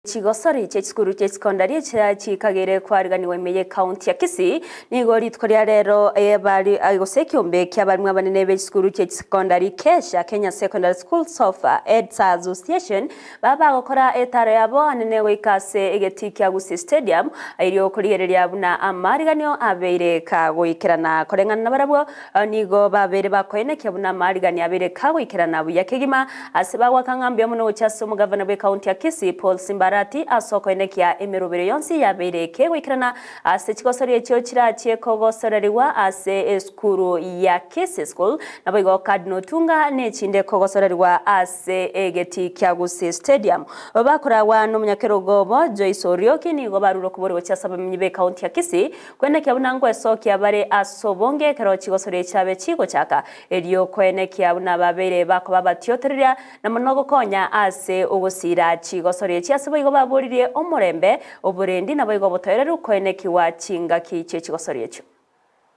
Chigosori chie chisukuru chie chisekondari echia chikagere kwariganigwa ime y'ecounty ya Kisii nigo rituko ria rero ebari gose ekiombe ki'abarimu abanene be chisukuru chie chisekondari KESHA, Kenya Secondary Schools of Heads Association, baba bagokora etaro yabo anene goika ase egetii kia Gusii Stadium erio korigereria buna amariganio abeire kagoikerana. Koreng'ana nabarabwo nigo babeire bakoenekia buna amariganio abeire kagoikerana buya kegima Ase bagoaka ng'a mbuya mono gochia ase omogavana bw'ekaunti ya Kisii, Paul Simba Arati, ase okoenekia emerobero yonsi yabeire kegoikerana ase chigosori echio chirachie kogosorerigwa ase esukuru ya Kisii School, naboigo Cardinal Otunga nechinde kogosorerigwa ase egetii kia Gusii Stadium. Bakoragwa nomonyakerogo obo Joyce Orioki nigo barure okobori gochia ase abamenyi b'ekaunti ya Kisii kwenekia buna ngwesokia bare ase obonge ekero chigosori chiabe chigochaka Erio koenekia buna babeire bakoba abatiotereria, na mono gokonya ase ogosiira chigosori echi ase boigo baboririe omorembe, oborendi naboigo obotoereru koenekigwa chingaki chie chigosori echio.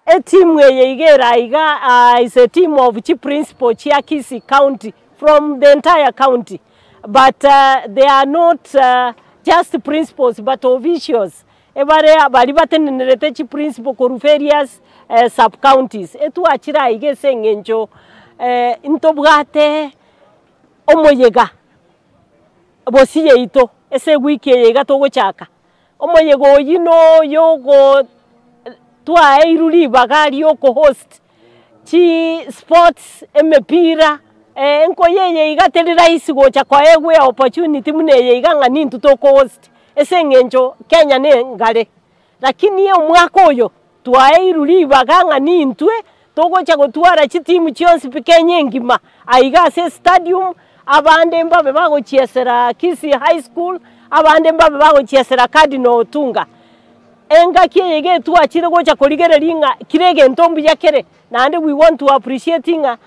Etimu eye iga ere aiga is a team of chiprincipal chia Kisii county from the entire county but they are not just principals but officials Ebare baria batenenerete chiprinciple korwa various sub counties, etwachire aiga ase eng'encho ntobwate omoyega bosio yaito ase ewiki eye iga togochaka. Omoyega oyio no oyo ogo twaeirwe ribaga ria okohost chi sports, emepira, enkoyo eye iga teri rahisi gocha koegwa eopportunity buna eye iga ng'a nintwe tokohost. Ase engencho Kenya nengare, lakini omwaka oyo twaeirwe ribaga ng'a nintwe togocha gotwara chitimu chionsi pi Kenya engima aiga ase estadium, abande mbabe bagochiesera Kisii High School, abande mbabe bagochiesera Cardinal Otunga. Engaki eye iga etwachire gocha korigereria ng'a kera egento mbuya kere, naende we want to appreciate ng'a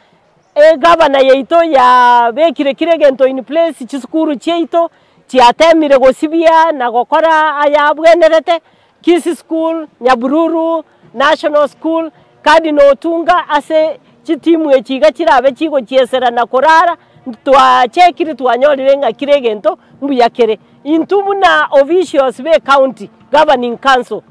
egavana yaito yabekire kera egento in place, chisukuru chiaito chiatemire gosibia na gokora aya abwenerete, Kisii School, Nyabururu National School, Cardinal Otunga ase chitimu echi iga chirabe chigochiesera na korara, twachekire twanyorire ng'a kera egento mbuya kere. Intwe buna officials be ecounty governing council,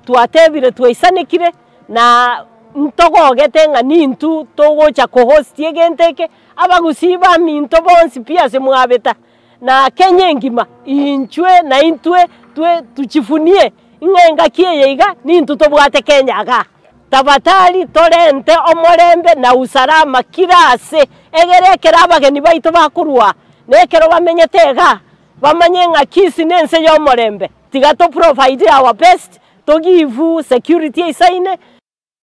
twatebire twaisanekire na ntogogete ng'a nintwe togocha kohost egento eke, abagusii baminto bonsi pi ase mwabeta. Na Kenya engima, inchwe na intwe twe tuchifunie ng'a engaki eye iga nintwe tobwate Kenya igaa. Tabatari torente omorembe na usalama kira ase, egere ekero abageni baito bakorwa na ekero bamenyete igaa, bamanye ng'a Kisii nense y'omorembe. Tiga to provide our best, to give security eisaine.